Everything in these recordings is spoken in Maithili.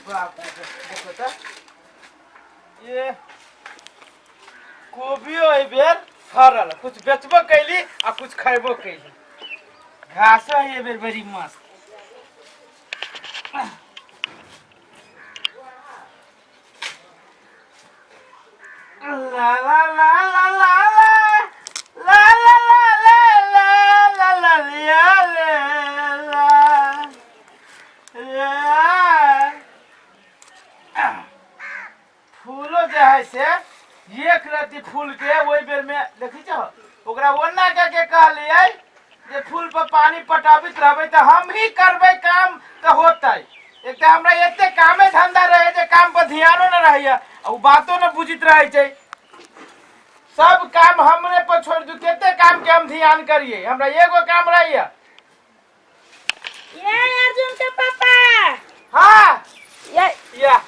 बाप रे बाप, देखो तऽ ये कोबियो एहि बेर फड़ल, कुछ बेचबो कैली आ कुछ खैबो कैली। घासो है एहि बेर बड़ी मस्त। ला ला ला ला ला ला ला ला ला ला ला ला ला ला ला ला। फूलो जे है से एक रत्ती फूल के ओहि बेर में देखै छहो, ओकरा ओना के के कहलियै जे फूल पर पानी पटाबैत रहबै तऽ हम ही करबै काम तऽ होतै। एक तऽ हमरा एते कामे धंधा रहे जे काम पर ध्यानो न रहैया आ उ बातो न बुझैत रहै छै। सब काम हमरे पर छोड़ि दू, कते काम के हम ध्यान करियै, हमरा एगो काम रहैया। ये अर्जुन के पापा। हाँ। ये या।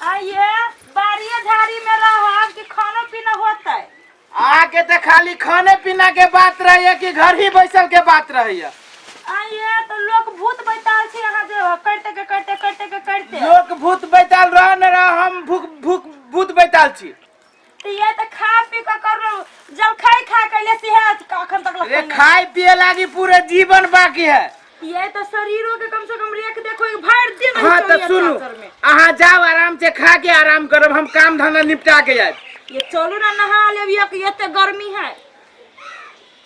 आइए बाड़िए झाड़ी में रहब कि खानो पीना होतै? अहाँके तऽ खाली खाने पीना के बात रहैया कि घर ही बैसल के बात रहैया? आइए तो लोग भूत बैताल छै अहाँ जे करते के करते करते के करते। लोक भूत बैताल रह न रह, हम भूख भूख भूत बैताल छी। तो ये तो खा पी के कर लो, जलखाई खा के ले से है अखन तक रे खाए पिए लागी पूरे जीवन बाकी है। ये तो शरीरों के कम से कम रेख देखो एक भर दिन हाँ तो सुनू, अहाँ जाओ आराम से खा के आराम करब, हम काम धंधा निपटा के जायब। ये चलू ना नहा लेब, ये एते गर्मी है।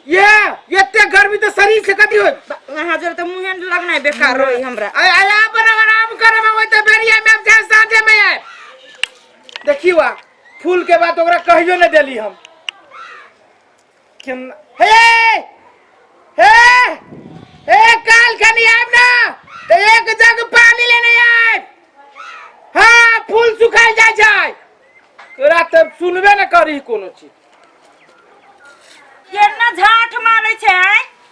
ये एते गर्मी तो शरीर से कथी होय? अहाँ जरे तो मुँहे लगना बेकार रही हमरा। आय आय अपन आराम करब, ओइ तऽ बेरिया में आब जायब, साँझे में आयब। देखियो आ फूल के बात ओकरा कहियो नहीं देली हम। केना हे हे हे काल खनी आयब ना तो एक जग पानी लेने आयब। हाँ फूल सुखाई जाय छै, तोरा तब सुनबे न करी कोनो चीज। केना झाट मारै छै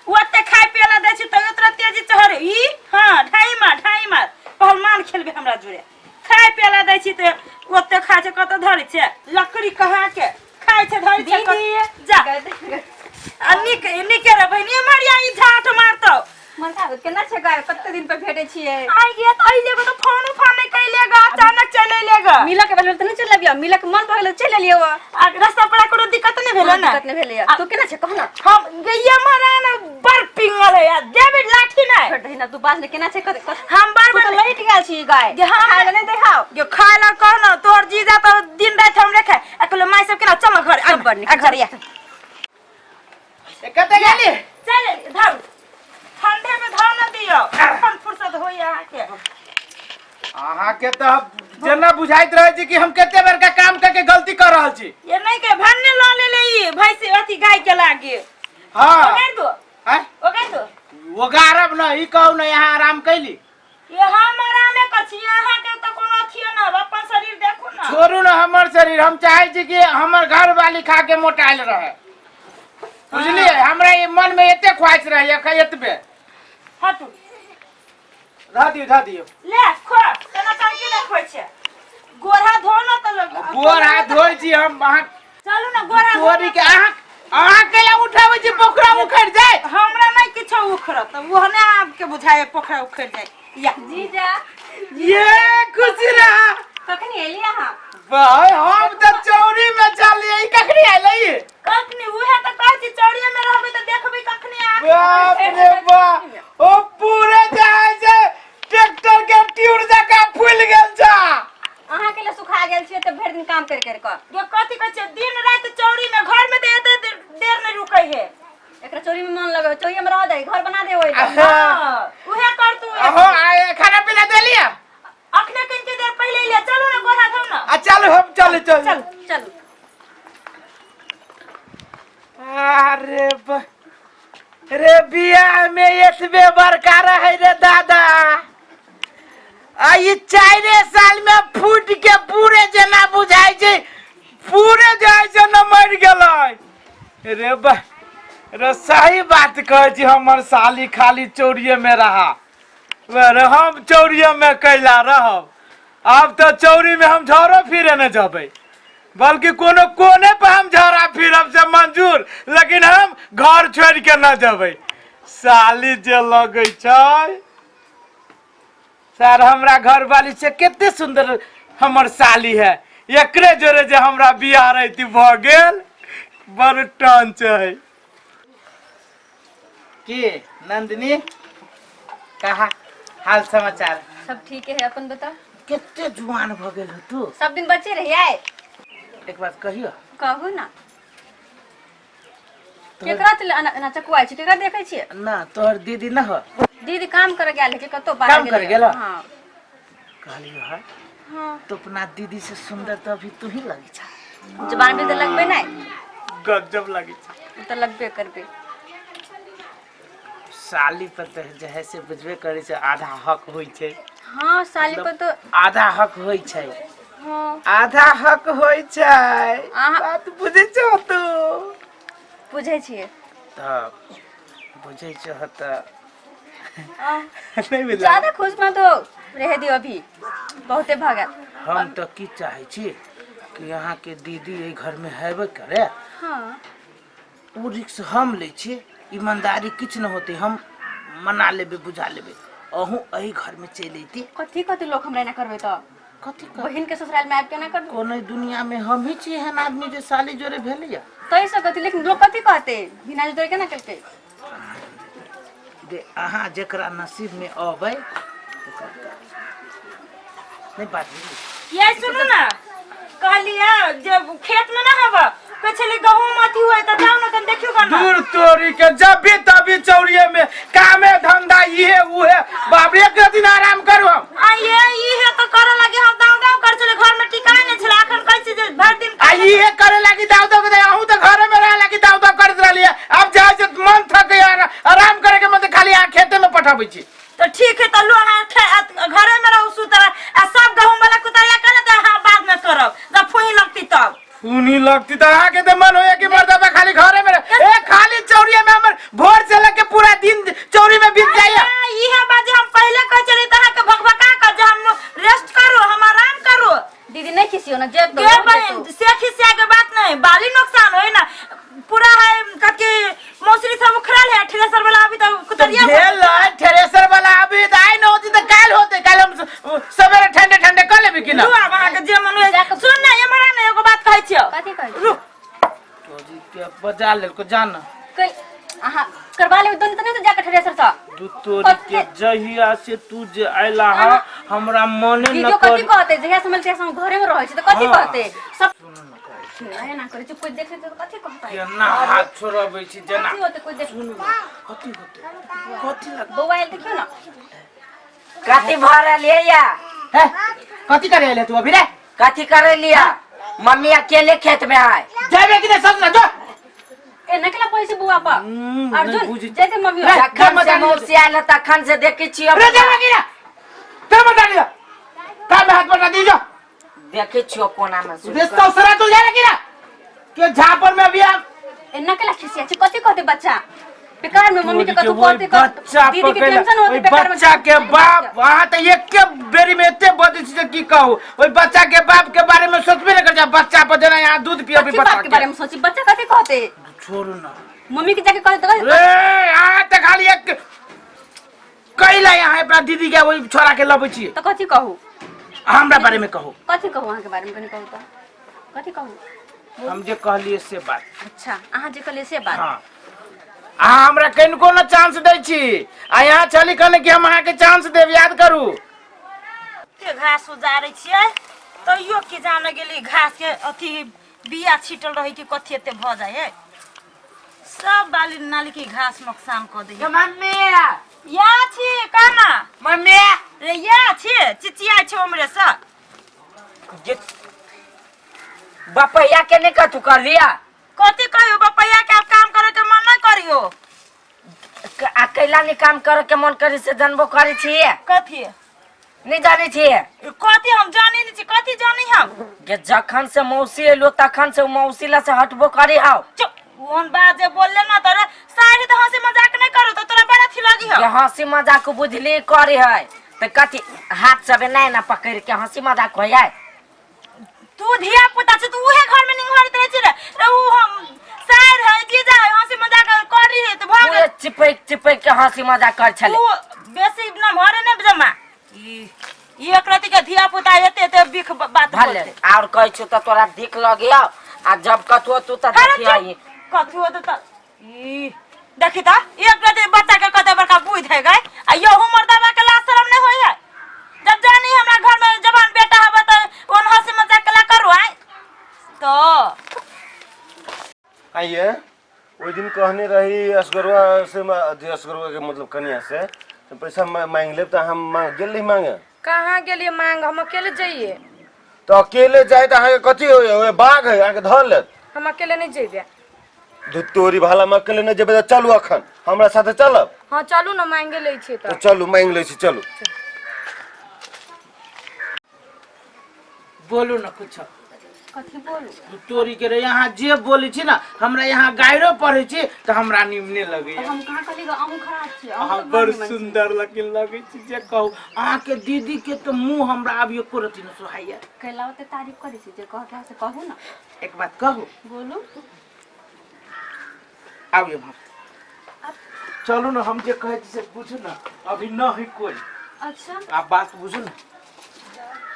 ओते खाय पिए ला दै छै तैयो तोरा तेजी चढ़ ई। हाँ ढाई मार ढाई मार पहलवान खेलबे हमरा जुड़े। खाय पिए ला दै छी तऽ ओते खाय छै कतऽ धरै छै लकड़ी कहाँ के खाय छै धरै छै दीदी। जा आ निक निके रे बहिनी मरिया ई झाट मारतौ। मलका केना छै गाय, कते दिन पर भेटे छियै? आई गे तऽ अइले तऽ फोन उफान नहि कैलेगा, अचानक चलि अइलेगा। मिलऽ के भेल तऽ नहि चलि अबियौ, मिलऽ के मन भऽ गेल चलि एलियै। आ रास्ता पर कोनो दिक्कत नहि भेलै ने? दिक्कत नहि भेलैया। तू केना छै कह ना? हम गैया महाराना बड़ पिंगल है यार, देबे लाठी नहि। छोड़ दही ना तू बाज ने, केना छै कत हम बार तू बार तऽ लटि गेल छी गाय। गे हम खाय लए नहि देखाओ। गे खाय लए कह ना, तोहर जीजा तऽ दिन राति हमरे खाय। आ कहलो माय सब केना चल घर आ बड़ नीक। आ घर या। ए, कतऽ गेली? चल धर ठंडे में धर न दियो, अखन फुर्सत होई अहाँके। अहाँके तऽ जेना बुझाइत रहै छै कि हम कते बेर के काम करके गलती कर रहल छी। ये नहीं के भन्ने ल ले ले ई भैंसी अथी गाय के लागे। हाँ। ओगार दो। आँय? ओगार दो। ओगारब न, ई कहू न यहाँ आराम कैली। ये हम आरामे कर छी, अहाँ के तऽ कोनो अथियो न, अपन शरीर देखू न। छोड़ू न हमर शरीर, हम चाहे छी कि हमर घर वाली खा के मोटाइल रहे, बुझलिए? हमरा ई मन में एते ख्वाहिश रहे एतबे। हटू। धऽ दियौ, धऽ दियौ। ले खो, तेना टंकी नहि खोइ छै। गोर हाथ धो न तऽ लोग- गोर हाथ धोइ छी हम अहाँ। चलू ने गोर हाथ धो चोरी के अहाँ अहाँ कैला उठाबै छी, पोखरा उखड़ि जाय। हमरा नहि किछो उखड़त, ओहने आपके बुझाए पोखरा उखड़ि जाय। या जीजा। ये खुशी रहा। कखनी एली अहाँ? भाई हम तऽ चौरी में चलिए, ई कखनी आइलै? कखनी उहे तऽ कहै छी चौड़िये में रहबै तऽ देखबै कखनी आ। बाप रे बाप, ओ पूरे जाइ छै ट्रैक्टर के ट्यूर जकाँ फूलि गेल छै। अहाँ के लिए सुखा गेल छियै तऽ भरि दिन काम कर कर कऽ। गे कथी कहै छै दिन राति चौड़ी में, घर में तऽ एते देर नहि रुकै है। एकरा चोरी में मन लगे, चोरी में रह दे, घर बना दे ओइ। हाँ, उहे कर तू। अहो आए खाना पीना दे लिया? अखने कनिके देर पहिले ले चलू ने गोर हाथ धो न। आ चल हम चल चल चल चलू। अरे रे बियाह में एतबे बड़का रहे रे दादा, आ ई 4 साल में फूट के पूरे जेना बुझाइ छै, पूरे जाइ छै न मरि गेलै रे बा। रे सही बात कहै छी, हमर साली खाली चौरिये में रहा, रे हम चौरिये में कैला रहब। आब तऽ चौरी में हम झरो फिरे न जबै, बल्कि कोनो कोने पर हम झड़ा फिरब से मंजूर, लेकिन हम घर छोड़ के न जबै। साली जे लगै छै सर हमरा घर वाली से कते सुंदर हमर साली है, एकरे जोरे जे हमरा बियाह रहती भऽ गेल, बड़ टंच है। की नंदिनी, कहा हाल समाचार? सब ठीक है, अपन बताओ। कते जुआन भऽ गेल हो तू। सब दिन बच्चे रहियै। एक बात कहियो? कहू ना। केकरा चल एना चकुआइ छी, केकरा देखै छियै? ना, तोहर दीदी न हो? दीदी काम करे गेल है कि कतौ बाहर। काम करे गेल? हाँ। कहलियो है। हाँ। तो अपना दीदी से सुंदर तो अभी तू ही लगी छा। जबान भी तऽ लगबे नहीं। गजब लगी छा। उ तऽ लगबे करबे। साली पर तऽ जे है से बुझबे करै छै, आधा हक होइ छै। हाँ, साली पर तो आधा हक होइ छै। हाँ। आधा हक होइ छै। बात बुझै छौ तू? बुझै छियै। तऽ बुझै छौ तऽ आह, नहि बुझल। ज्यादा खुश मत हो, रह दियो, अभी बहुते भऽ गेल। हम तऽ की चाहै छी कि अहाँके दीदी एहि घरमे हेबे करे। हाँ। ओ रिक्स हम लै छी, ईमानदारी किछु न होतै, हम मना लेबै, बुझा लेबै, अहूँ एहि घरमे चलि अयती। कथी कथी लोक हमरा एना करबै तऽ? कथी? बहिन के ससुराल में आबि के एना करबै? कोनो दुनिया में हम ही छी एहन आदमी जे साली जोरे भेलैया। ताहि से कथी, लेकिन लोक कथी कहते, बिना जोरे केना केलकै? दे अहाँ जेकरा नसीब में अबै नहीं बात बुझली। ये सुनू ना, कहलिए जे खेत में ना हवा कहै छलै गहूम अथी हुए तऽ जाउ ने कनि देखियौ गऽ ना। दूर तोरी के, जब भी तभी चौरिये में कामे धंधा इहे उहे, बाप रे, एक दिन आराम करू हम? आ ये इहे तऽ करऽ लागी हम दाँव दाँव करै छलै, घर में टिकाय नहि छलै। अखन कहै छी जे भरि दिन आ इहे करे लागी दाव दाव के, अहूँ तऽ घरे में रहे लागी दाव दाव करैत रहलियै। अब जाइ से मन थक गया, आराम करे के मन तऽ खाली अहाँ खेते में पठाबै छी। तऽ ठीक है, तऽ लो अहाँ घरे में रहू सुतल आ सब गहूम वाला कुतरिया कर तऽ अहाँ बाद में करब जब फुही लगती तब। खूनी लगती तऽ अहाँके तऽ मन होइया कि मर्दबा खाली घरे में रहे। ए खाली चौरिये में हमर भोर से लग के पूरा दिन चौरी में बीत जाइया। ए, इहे बात जे हम पहिले कहै छलियै तऽ अहाँके भकभका कऽ जे हम रेस्ट करू, हम आराम करू। दीदी, नहीं खिसियो ना, जे गे बहन, से खिसिया के बात नहीं, बाली नुकसान होय ना पूरा है, कथी मौसरी सब उखड़ल है, थ्रेसर वाला अभी तो कुतरिया भेल है, थ्रेसर वाला अभी तऽ आइ न होती तऽ काल्हि होते, काल्हि हम सवेरे ठंडे ठंडे कऽ लेबै कि ना? लू आब अहाँके जे मन होय। सुन ना, एम्हर आ ना, एगो बात कहै छियौ। कथी कहै छी? रुक। तोरी के बजा लेलको, जान। कल अहाँ करवा लेबै दोनों तऽ नहीं तऽ जाके थ्रेसर से दू तोरी के, जहिया से तू जे अयला हा हमरा मने न दीदियो कथी कर। कहते, जहिया से मिलते हम घरे में रहै छी तऽ कथी हाँ। कहते सब? एना करै छै, कोइ देखे तऽ कथी कहतै? केना हाथ छोड़बै छी जेना। कथी होतै कोइ देख? कथी होतै, कथी लग बौआ आयल, देखियौ ना। कथी भऽ रहल ये या? हे, कथी करे अयले तू अभी रे? कथी करे लिया? मम्मी अकेले खेत में आए। जेबे कि नहीं ससुरा जो। ए नकला पैसे बौआ पर। हम्म, अर्जुन नहि बुझै। जैसे मम्मी रे, जखन से मौसी आयल तखन से देखै छियै। रे जेबे कि ना ते मत डाली का में हाथ बटा दी जो। देखै छियो कोना में रे ससुरा तू जा रे कि ना के झापर में अभी आप। ए नकला खिसिया छै, कथी कहते बच्चा बेकार में मम्मी के कथू कहते? बच्चा दीदी के पकड़ि टेंशन होते ओहि बेकार में। बच्चा के बाप अहाँ तऽ एके बेरी में एते बजै छी जे की कहू, ओहि बच्चा के बाप के बारे में सोचबे नहि करै छै। बच्चा पर जेना यहाँ दूध पियबै। कथी बच्चा बाप के बारे में सोची, बच्चा कथी कहते? छोड़ू ना। मम्मी के जाके कहते रे अहाँ तऽ खाली एक कैला यहाँ अपना दीदी के ओहि छोरा के लबै छी। तऽ कथी कहू? हमरा बारे में कहू। कथी कहू अहाँ के बारे में? कनी कहू तऽ कथी कहू? हम जे कहलिए से बात। अच्छा, अहाँ जे कहलिए से बात। हाँ, अहाँ हमरा कनिको न चांस दै छी आ यहाँ चली कहने कि हम अहाँके चांस देब, याद करू। कते घास उजारै छियै तैयो की जाने गेली घास के अथी बिया छिटल रहै कि कथी एते भऽ जाइ है, सब बाली नाली के घास नुकसान कऽ दै है। मम्मी। या छी काना। मम्मी। रे या छी, चिचियाइ छै उमरे से। जे बपैया के नहीं कथू कर लिया? कथी कहियो बपैया के, आब काम करे के मन नहीं करियो। अकेला नहीं काम करे के मन करे से जानबो करे छियै? कथी? नहीं जाने छियै? कथी हम जानी नहीं छी, कथी जानी हम? जे जखन से मौसी एलो तखन से मौसी ला से हटबो करे हाव। चुप, ओहन बात जे बोलले ना तोरे सारी तो हंसी मजाक नहीं करू तो तोरा बड़ा अथी लगी जे हो। हंसी मजाक बुझली करे है तऽ कथी हाथ सब नहीं ना पकड़ के हंसी मजाक हो जाए? तू धिया पुता छै, तू उहे घर में निंघारैत रहै छी रे। रे उ हम सार है, जीजा है, हंसी मजाक कर रही है तऽ भऽ पूरे गेल। चिपक चिपक के हंसी मजाक कर छले। तू बेसी न भरे ने जमा। ई ई एक रति के धिया पुता एते एते बिख बात भले बोलते। और कहै छौ तऽ तोरा दिख लगियो आ जब कथुओ तू तऽ अरे देखियही। चुप, कथु होतौ तऽ ई देखी तऽ एक रति बच्चा के कते बड़का बुद्धि है गए आ यहू मर्दावा के लाज शरम नहीं होय है। जब जानी हमरा घर में जवान बेटा हबे तऽ ओन हंसी मजाक कला करू आय तो। आइए ओहि दिन कहने रही असगरुआ से अथी असगरुआ के मतलब कनिया से तो पैसा मांग लेब तऽ हम गेल रही मांगे। कहाँ गेलिए मांग? हम अकेले जाइए। तो अकेले जाए तऽ अहाँके कथी होइए? ओए बाघ है, अहाँके धऽ लेत। हम अकेले नहीं जेबे। धुत्तोरी भाला में अकेले नहीं जेबै तऽ चलू अखन हमरा साथे चलब। हाँ चलू ना, मांगे लै छियै। तऽ तऽ चलू मांगि लै छी, चलू। बोलू ना कुछ। कथी बोलू? तोरी के रे, यहाँ जे बोलै छी ना, हमरा यहाँ गायरो पढ़ै छी तऽ हमरा निमने लगैया। हम कहाँ कहली ग अहूँ खराब छी? अहूँ अहाँ तऽ बड़ निमन छी। सुंदर लेकिन लगै छी, जे कहू अहाँके दीदी के तऽ मुँह हमरा आब एको रति नहि सोहाइया। कैला ओते तारीफ करै छी? जे कहके से कहू ना। एक बात कहू? बोलू। आबियो भाभी, चलू ने, हम जे कहै छी से बुझू ने, अभी न है कोई। अच्छा। आप बात बुझू ने,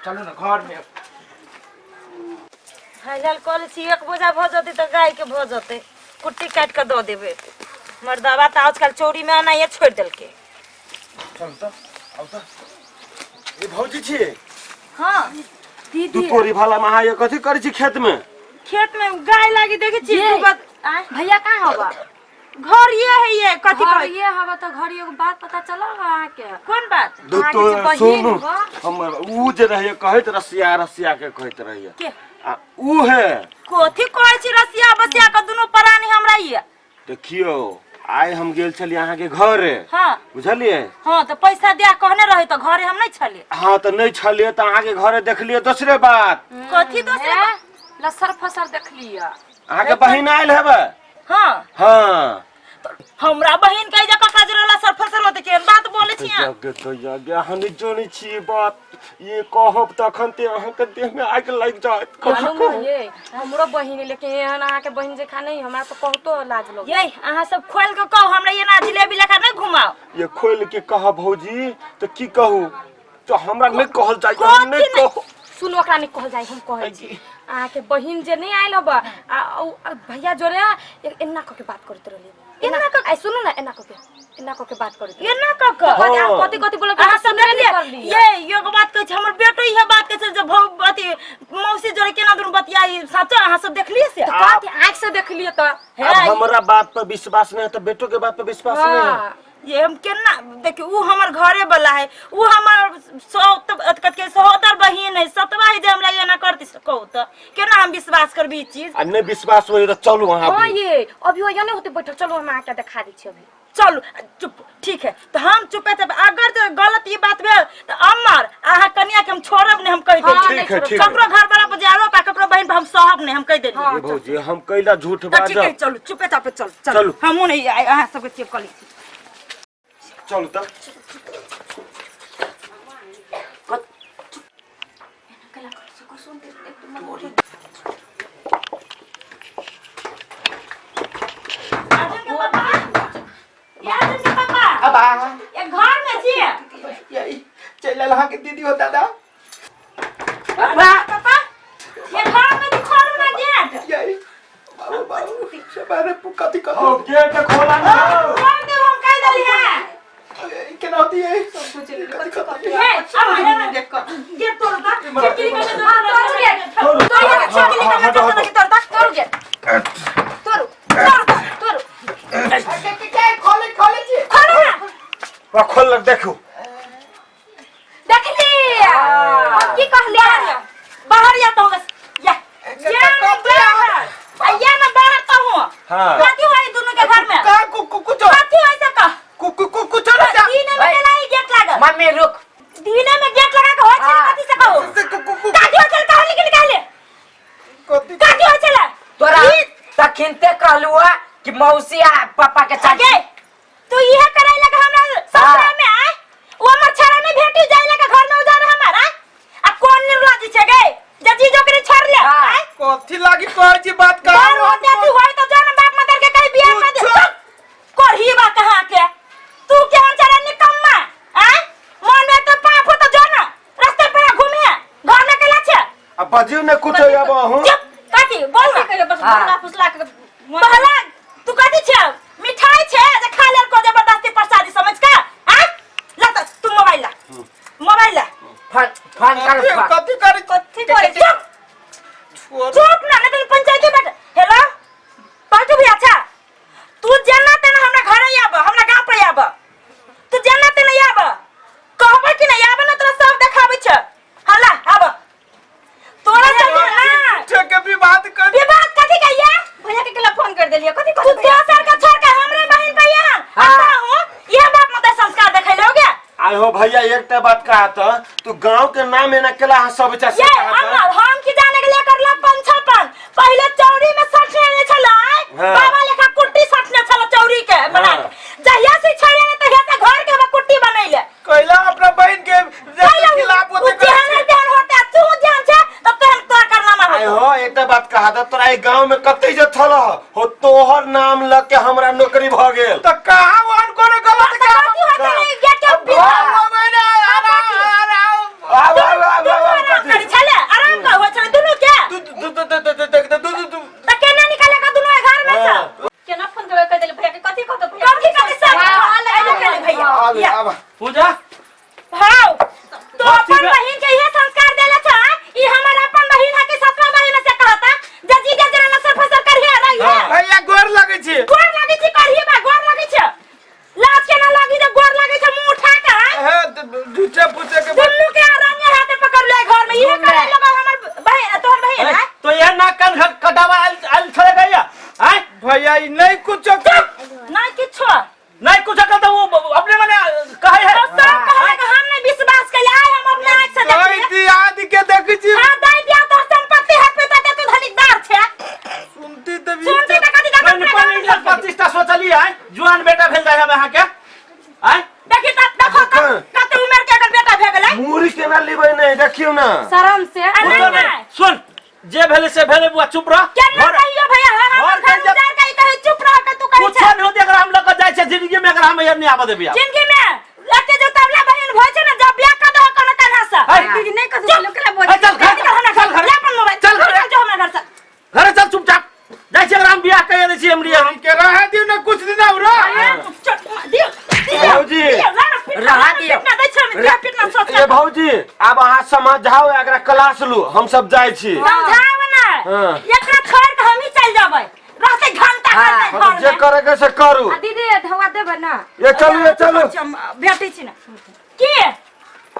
चलू ने घर में। फैलल कऽ छी, एक बोझा भऽ जेतै तऽ गाय के भऽ जेतै, कुट्टी काटि कऽ दऽ देबै। मर्दाबा तऽ आजकल चोरी में अनाइए छोड़ि देलकै। चलू तऽ आउ तऽ। ई भौजी छियै? हाँ। दू तोरी भाला में अहाँ ये कथी करै छी खेत में? खेत में गाय लागी देखै छी। ये। दू बात आँय? भैया कहाँ हवा? घर ये है, ये कथी घर कहै? ये हवा तऽ घर एगो बात पता चलल अहाँके? कोन बात? दू अहाँके तो जे बहिन सुनू बा। हमर ऊ जे रहैया कहैत रसिया रसिया के कहैत रहैया। के? आ ऊ है। कथी कहै छी रसिया बसिया के दुनू प्राणी हमरा ये? देखियौ, आइ हम गेल छलियै अहाँके घरे। हाँ। बुझलियै? हाँ, तऽ पैसा दिया कहने रहे तऽ घरे हम नहीं छलियै। हाँ तऽ नहि छलियै तऽ अहाँके घरे देखलियै दोसरे बात। कथी दोसरे बात? लसर फसर देखलियै। अहाँके बहिन आयल हेबै? हाँ। हाँ। हमरा बहिन के जे ककरा जरे लसर फसर होते, केहन बात बोले छी अहाँ? जग दैया गे, अहाँ नहि जानै छी बात। ये कहब तखन ते अहाँके देह में आगि लागि जायत। कथी मालूम कहू? है ये हमरो बहिन है, लेकिन एहन अहाँके बहिन जेखा नहीं, हमरा तो कहतो लाज लगे। ये अहाँ सब खोल के कहू, हमरा एना जिलेबी लेखा नहीं घुमाओ। ये खोल के कह भौजी तऽ की कहू? तऽ हमरा नहि कहल जाय, हम नहि कथी नहि? कहू। सुन, ओकरा नहीं कहल जाय, हम कहै छी। अहाँके बहिन जे नहीं आयल हब आ उ- आ भैया जोरे एना कऽ के बात करैत रहली, एना कऽ। आइ सुनू ना, एना कऽ के, एना कऽ के बात करैत रहली। एना कऽ के? हाँ। कथी कथी बोलत? अहाँ सब सुनबे नहीं देखलियै? करलियै। ये एगो बात कहै छै, हमर बेटो इहे बात कहै छै जे भौ अथी मौसी जोरे केना दुनू बतियाई। सच अहाँ सब देखलियै से? तऽ कथी आँखि से देखलियै तऽ। हे, आब हमरा बात पर विश्वास नहि है तऽ बेटो के बात पर विश्वास नहीं है। हाँ। ये हम केना देखियौ, उ हमर घरे वाला है, उ हमर कथी कहै, सहोदर बहिन है, सतवा है, जे हमरा एना करती से कहू तऽ केना हम विश्वास करबी ई चीज? आ नहि विश्वास होय तऽ चलू अहाँ हाँ अभी। ये अभी वो नहीं होते बैठल, चलो हम अहाँके देखा दै छी अभी। चलू। चुप, ठीक है, तऽ हम चुपे चाप। अगर जे गलत ई बात भेल तऽ अमर अहाँ कनिया के हम छोड़ब नहि, हम कहि हाँ, देब। नहीं ठीक है, छोड़ब। ठीक है। ककरो घर वाला पर जे आरोप आ ककरो बहिन पर हम सहब नहि, हम कहि देली। हाँ। ये भौजी, हम कैला झूठ तऽ ठीक है, बाजब? चलू, चुपे चापे चलू। चलू। चलू, हमहूँ नहि अहाँ सबके चेक कऽ लै छी। चलू तऽ। अर्जुन के पापा, ये अर्जुन के पापा। अब आ। ये घर में छियै? यही चलि आयल अहाँके दीदी हो दादा। अर्जुन के पापा, ये घर में खोलू ना गेट। यही बाबू बाबू सबारे कथी कथी? ओ गेट खोला ना। खोल देब, हम कहि देली है। केना होती है? कथी कथी? हे, अब हे, गेट तोड़ दा। छिटकिली के तोड़ गेट। तोड़ गेट, छिटकिली के तोड़ दा, तोड़ दा, तोड़ू गेट, तोड़ू, तोड़ू। के खोले खोले छी? खोलो ना। बा खोल लग देखू। देखली हम की कहलियै? बाहर या तो बस या या ना बाहर आ, या ना बाहर तो हो। हाँ। कथी होई दुनू के घर में? का कु कु कुछ कथी होई से कह? कु कु कु कुछ ना जा। दिने में केला ई गेट लागल? मम्मी रुक। दिने में गेट लगा के होय छले? हाँ। कथी से कहू? से कु कु कु कथी होय छले कहली कि निकाले? कथी? कथी होय छले? तोरा तखिनते कहलू कि मौसी आ पापा के चाची। आगे तू इहे करे लगा हमरा ससुरा में आय, ओ हमर छड़ा नहीं भेटी जाय लगा घर में उजार हमर आय। आ कोन निर्लज छै गे जे जीजो के छोड़ ले? हाँ। आय? कथी लागी कहै छी बात का? घर होते तू होय तो जान बाप मदर के कहीं बियाह में दे। कुछो। करही बा कहाँ के? तू केहन छड़ा निकम्मा आय, मन में तो पाप हो तो जो आ बजियौ ने कुछो आब अहूँ। चुप, कथी बोल ना। कहियो बस हाँ। बहला फुसला के पहला तू कथी छे? मिठाई छे जे खा लेल को जबरदस्ती प्रसादी समझ के आ ला त तू मोबाइल ला, मोबाइल ला। फोन फोन कर कथी फोन। कथी करै कथी करै छी? चुप छोड़। चुप ना, नहीं तो पंचायती बैठ। हेलो पलटू भी, अच्छा तू जेना तेना हमरा घरे आब, हमरा गांव पर आब, तू जेना तेना आब, कहबै कि नहीं आब ना, तोरा सब देखाबै छ। हला आब तोरा सब ना ठीक के विवाद कर। विवाद कथी कहिया? भैया के केला फोन कर देलियै? कथी तू कहै भैया? दोसर के छोड़ के हमरे बहिन पे यहाँ हाँ। आता हूँ, ये बाप मत संस्कार देखे लोगे। आय हो भैया, एकटा बात कहा त तू गांव के नाम एना केला अहाँ सब बच्चा से ये कहा त? अमर हम की जाने के लिए करला पंछापन, पहले चौरी में सटने ले छला। हाँ। बाबा लेखा कुट्टी सटने छला चौरी के बना हाँ। के, जहिया से छड़े ने तहिया से घर के हम कुट्टी बनैले। कैला अपना बहन के जे पहले खिलाफ उ होते जेहन तेहन होते, तू जेहन छे त तेहन तोर करनामा आय होतो। हो, एकटा बात कहा त तोरा ई गांव में कते इज्जत छल हो, तोहर नाम ल के हमरा नौकरी भ गेल। त कहाँ ओहन कोनो गलत काम? कथी होते रे गेट के अब घर बिहार होबै ने, आराम आराम। आब आब आब दुनू आब आराम कथी? करै छले, आराम का होइ छले दुनू के। दू दू दू दू दू दू दू दू दू। त केना निकाले का दुनू घर में से? हाँ। केना फोन करबै कह देलियै भैया के? कथी कहतो भैया? कथी कथी सब हाँ, अइबे केले भैया। आब या। आब पूजा। हाउ तो कथी अपन बे- बहिन के इहे संस्कार देले छ? ई हमर अपन बहिन है कि ससुरा बहिन से कहता जजी के जना लसर फसर करहे रही है। हाँ। भैया गोर लगै छी। गोर लगै छी करही बा, गोर लगै छै, लाज के ना लगी जे गोर लगै छै मुंह उठा के, हाँ? हे झूठे पूछे के दुनू के आराम हाथे पकड़ ले घर में इहे करे लगा हमर बहिन, तोहर बहिन है। तो यह नाक कान कटावा आयल आयल छले गैया आय? भैया ई नहीं कुछो नहीं किछो। नहीं कुछ अकल तो वो अपने मने कहे है। तो सब कहले कि हम नहीं विश्वास कइले, आइ हम अपने आँख से दही देखलिए। दियाद के देखै छी। हाँ, दाई दिया तोहर संपत्ति हक पे तते तू धनिकदार छे। सुनती तऽ सुनती तऽ कथी दादा पहले पहले इज्जत प्रतिष्ठा सोचली है, जुआन बेटा भेल जाय हम अहाँ के आय। देखी त देखो त कते उम्र के एकर बेटा भे गेलै। मूड़ी केना लेबै नहीं देखियौ ना। शरम से आ नहीं सुन नहीं। सुन, जे भेले से भेले बुआ, चुप रह। केना घर कहियो भैया, हाँ, हमर घर के घर उजार के ई कहे चुप रह के तू कहे कुछो छे। नहीं होते अगर हम लग जाय छै जिंदगी में, अगर हम यहाँ नहीं आबऽ देबै आब। जिंदगी में एते जो तबला बहिन भइ छै ने, जब बियाह कर दहो कोनो कान्हा से। है। दीदी नहीं कथी लोग केला बोल। है, चल घर, निकल हमरा चल घर, घर, ले अपन मोबाइल, चल घर, निकल जो हमरा घर से। घरे चल चुपचाप जाइ छी, अगर हम बियाह कए दै छी हमरी हम के रहे दियौ ने कुछ दिन औरो। चल, दियौ, दियौ, भौजी। दियौ, ला ना, पीटना, रहा ला ना, दियौ। पीटना दै छै, दियौ, पीटना सोच ए भौजी, आब अहाँ समझाउ एकरा, क्लास लू, हम सब जाइ छी। समझाब ना। हाँ। एकरा छोड़ के हम ही चल जेबै, रहते घंटा हाँ। करते हाँ, घर जे में। करे के से करू। आ दीदी धोआ देबै ना? ये चलू, ये चलू। हम भेटै छी ना के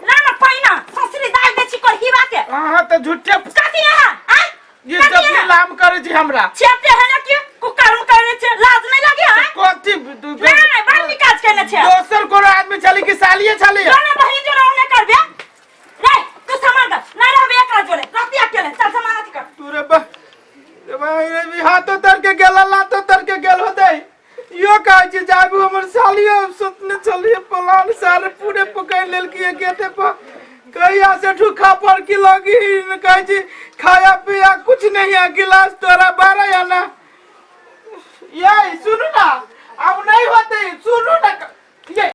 ला ना पैना ससुरी दाल दै छी करहीबा के। अहाँ तऽ झूठे कथी अहाँ आँय? ये कथी जब अहाँ? नाम करै छी हमरा छेपे है ना कि कुकर्म करै छै, लाज नहीं लगे है? कथी? नहीं, बड़ नीक काज केने छै। दोसर कोनो आदमी छली कि सालिये छली? दोनो बहिन जोड़े ओने करबे रे, तू सामान दे, नहीं रहबे एकरा जोड़े, रहती अकेले, चल सामान अथी कर। तू रे बा रे भाई रे भी हाथो तर के गेल, लातो तर के गेल होतै। यो कहै छी जाबू हमर सालियो सोचने छलिए प्लान सारे पूरे पकड़ लेलकी गेटे पर, कहिया से ठुखा पर की लगी कहै छी खाया पिया कुछ नहीं है, गिलास तोरा बारह आना। ये सुनू ना, अब नहीं होते, सुनू ना ये।